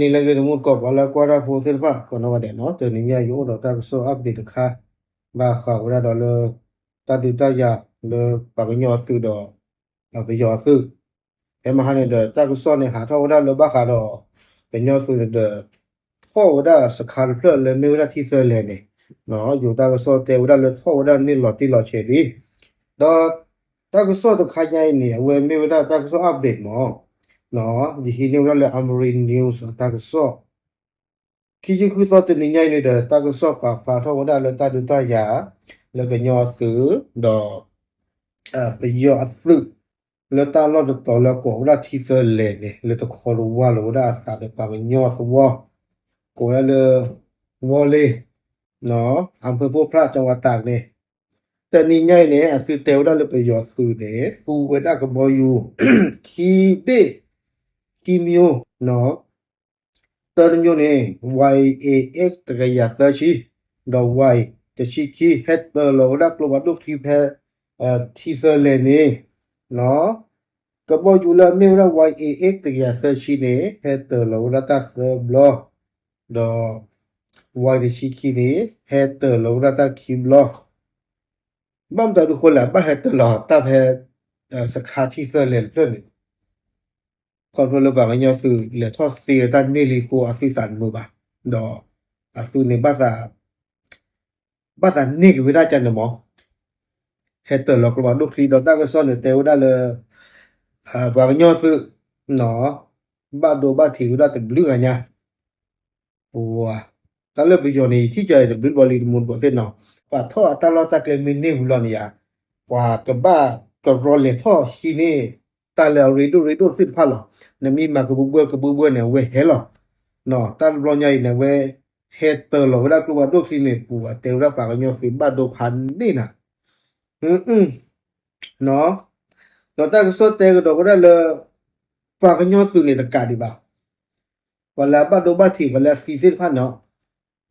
နံၤလၢအဂ့ၤ တမူတကိး ပှၤလၢကွၢ်တၢ်ဖိသ့ၣ်တဖၣ် ကိးနီၢ်ဂၤဒဲးနီၤ, တနံၤညါယအိၣ်ဒီးတၢ်ကစီၣ် update တခါ ဘၣ်ဃးဝဲဒၣ်ဒီးလၢ တၢ်ဒုးတၢ်ယၤလၢပှၤကညီအသုးဒီး ပယီၤအသုး, ဖဲမဟါန့ၣ်ဒီး တၢ်ကစီၣ်န့ၣ် ဟးထီၣ်ဝဲဒၣ်လၢဘၣ်ဃးဒီး ကညီသုးန့ၣ်ဒီး ထီၣ်ဝဲဒၣ်စခါတဖျၢၣ်လၢမ့ၢ်ဝဲဒၣ်ထံသၢလဲၢ်န့ၣ်, ယိၤတၢ်ကစီၣ်တဲဝဲဒၣ်လၢထီၣ်ဝဲဒၣ်န့ၢ်လီၤတံၢ်လီၤဆဲးလံ. ဒီးတၢ်ကစီၣ်တခါညါအံၤန့ၣ် အဝဲမ့ၢ်ဝဲဒၣ်တၢ်ကစီၣ် update မး, ယဟံးန့ၢ်ဝဲဒၣ်လၢ Amharic News အတၢ်ကစီၣ် ခံဆံဃုသီ တနံၤညါအံၤန့ၣ်ဒီး တၢ်ကစီၣ်ပာ်ဖျါထီၣ်ဝဲဒၣ်လၢတၢ်ဒုးတၢ်ယၤ လၢကညီသုး ဒီး ပယီၤအသုး လၢတၢ်လီၢ်တတီၤလၢကိးဝဲဒၣ်ထံသၢလဲၢ်န့ၣ် လၢတခီတဝါလီၤဝဲဒၣ်အသးဒီးပှၤကညီသဝီ, ကိးဝဲဒၣ်လၢ ဝီၤလ့ၤ အဖၢဖိဖြၣ် ကၠီဝါတၢ်န့ၣ်, တနံၤညါအံၤန့ၣ် အသုတဲဝဲဒၣ်လၢပယီၤသုးန့ၣ် သူဝဲဒၣ်ကဘီယူၤ ခံဘ့ၣ် ခံမျိုး, တၢတမျိုးန့ၣ် Y A X တကယၤသၢဆံ ဒီး Y တဆံခံ ဟဲတၢၤလီၤဝဲဒၣ်ကျိဖးဒိၣ်ချံဖဲ ထံသၢလဲၢ်န့ၣ် ကဘီယူၤလၢအမ့ၢ်ဝဲဒၣ် Y A X တကယၤသၢဆံန့ၣ် ဟဲတၢၤလီၤဝဲဒၣ်တၢ်သၢဘျီ, ဒီး Y တဆံခံန့ၣ် ဟဲတၢၤလီၤဝဲဒၣ်တၢ်ခံဘျီ, ဘၣ်မတၤဒုးဃိလဲၣ် ဘၣ်ဟဲတၢၤလီၤတၢ်ဖဲ စခါထံသၢလဲၢ်တဖျၢၣ်န့ၣ် ခီဖျိလၢပှၤကညီသုး လဲၤထီၣ်သ့ဝဲတၢ်န့ၢ်လံအဃိ အသုသးတမုာ်ဘၣ်, ဒီးအသုန့ၣ် ဘၣ်သးန့ၢ်က့ၤဝဲဒၣ်ကန့ၣ်မး, ဟဲတၢၤလီၤကျိဖးဒိၣ်ချံ ဒီးတၢ်ကစီၣ်န့ၣ် တဲဝဲဒၣ်လၢ ပှၤကညီသုး ဘၣ်ဒိဘၣ်ထံးဝဲဒၣ်တဘျုးဂၤညါ ပှၤ တၢ်လၢပယီၤန့ၣ် ယထံၣ်က့ၤတဘျုးဘျီလံ တမူတကိးသ့ၣ်နီၤ, ပှၤထီၣ်အတၢ်လီၢ်တၢ်ကျဲမ့ၢ်န့ၢ်ဝံၤလီၤန့ၣ်ယါ, ပှၤကဘၣ်ကရီလဲၤထီၣ်ဟံးန့ၢ် တၢ်လၢအရ့ဒိၣ်ရ့ဒိၣ်သ့ၣ်တဖၣ်လီၤ. နမ့ၢ်မၤကဘုဘှဲကဘုဘှဲန့ၣ် အဝဲဟဲလီၤ. တၢ်တဘျီညါအံၤန့ၣ် အဝဲဟဲတၢၤလီၤဝဲဒၣ်ကျိဖးဒိၣ်ချံန့ၣ် ပှၤတဲဝဲဒၣ်ပှၤကညီသုးဘၣ်ဒိဖးန့ၢ်နၤ ဒီးတၢ်ကစီၣ်တဲကဒီးဝဲဒၣ်လၢ ပှၤကညီသုးန့ၣ်တကးဒံးဘၣ်, ပှၤလၢအဘၣ်ဒိဘၣ်ထံး ပှၤလၢအသံသ့ၣ်တဖၣ်န့ၣ်,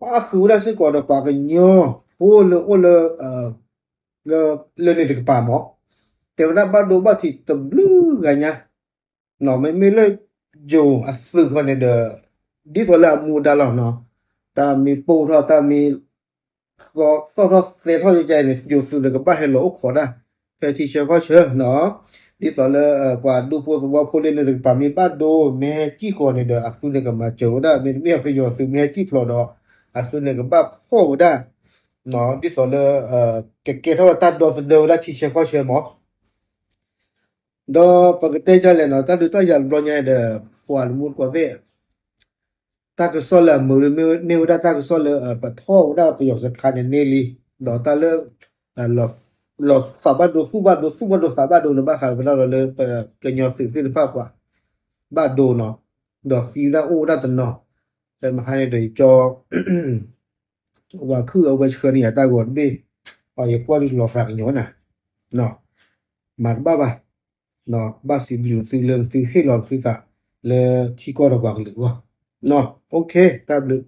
ပှၤဃုဝဲဒၣ်စ့ၢ်ကီးဒီးပှၤကညီဖိလၢအိၣ်လၢ လၢန့ၣ်တကပၤမး, တဲဝဲဒၣ်ဘၣ်ဒိဘၣ်ထံးတဘျုးဂၤညါ, မ့မ့ၢ်လၢယိၤအသုးဃီန့ၣ်ဒီး ဒ်သိးလၢအမူဒါလီၤနီၤ, တၢ်မ့ၢ်ပိၢ်ထီၣ် တၢ်မ့ၢ် သီၣ်ထီၣ်သဲထီၣ်ယကန့ၣ် ယိၤသုးန့ၣ်ကဘၣ်ဟဲလီၤအိၣ်ခိးဒၣ် ဖဲထံဆၢကီၢ်ဆၢနီၤ, ဒ်သိးလၢ ပှၤဒူဖိသဝီဖိလၢန့ၣ်တကပၤမ့ၢ်ဘၣ်ဒိ မ့ၢ်ဟဲစံၣ်ဃီန့ၣ်ဒီး အသုန့ၣ်ကမၤစၢၤဝဲဒၣ် မ့တမ့ၢ်ပယီၤသုးမ့ၢ်ဟဲစံၣ်ဖျိးဒီး အသုန့ၣ်ကဘၣ်ဖီၣ်ဝဲဒၣ် ဒ်သိးလၢ ကကဲထီၣ်ဝဲတၢ်ဒီသဒၢဝဲဒၣ်ထံဆၢကီၢ်ဆၢမး ဒီးပကတဲဒ်လဲၣ်နီၤ တၢ်ဒုးတၢ်ယၤတဘျီညါဒီး ပှၤတမူတကိးသ့ၣ် တၢ်ကစီၣ်လၢအမုာ်မ့ၢ်ဝဲဒၣ်တၢ်ကစီၣ်လၢ ပထီၣ်ဝဲဒၣ်ပယီၤစခါန့ၣ်န့ၢ်လံ, ဒီးတၢ်လၢ လီၤသးဘၣ်ဒိသူၣ်ဘၣ်ဒိသူၣ်ဘၣ်ဒိသးဘၣ်ဒိန့ၣ် ဘၣ်ဃးဝဲဒၣ်ဒီးလၢပကညီသုးသ့ၣ်တဖၣ်ပှၤ ဘၣ်ဒိနီၤ, ဒီးသံဝဲဒၣ်အိၣ်ဝဲဒၣ်တနီၤ, ဖဲမဟါန့ၣ်ဒီးယကၠီ ဝၤခုၣ်အဝဲဆှၢန့ၢ်ယၤတၢ်ဂီၤတဘ့ၣ်, ယကွၢ်ဒုးလီၤသးကညီၤနၤ, မၤတဘၣ်ဘၣ်, ဘၣ်စံးဘျုးသုလၢသုဟ့ၣ်လီၤသုသးလၢထံကီၢ်ဒီးပှၤကလုာ်အဂီၢ်, OK တၢ်ဘျုး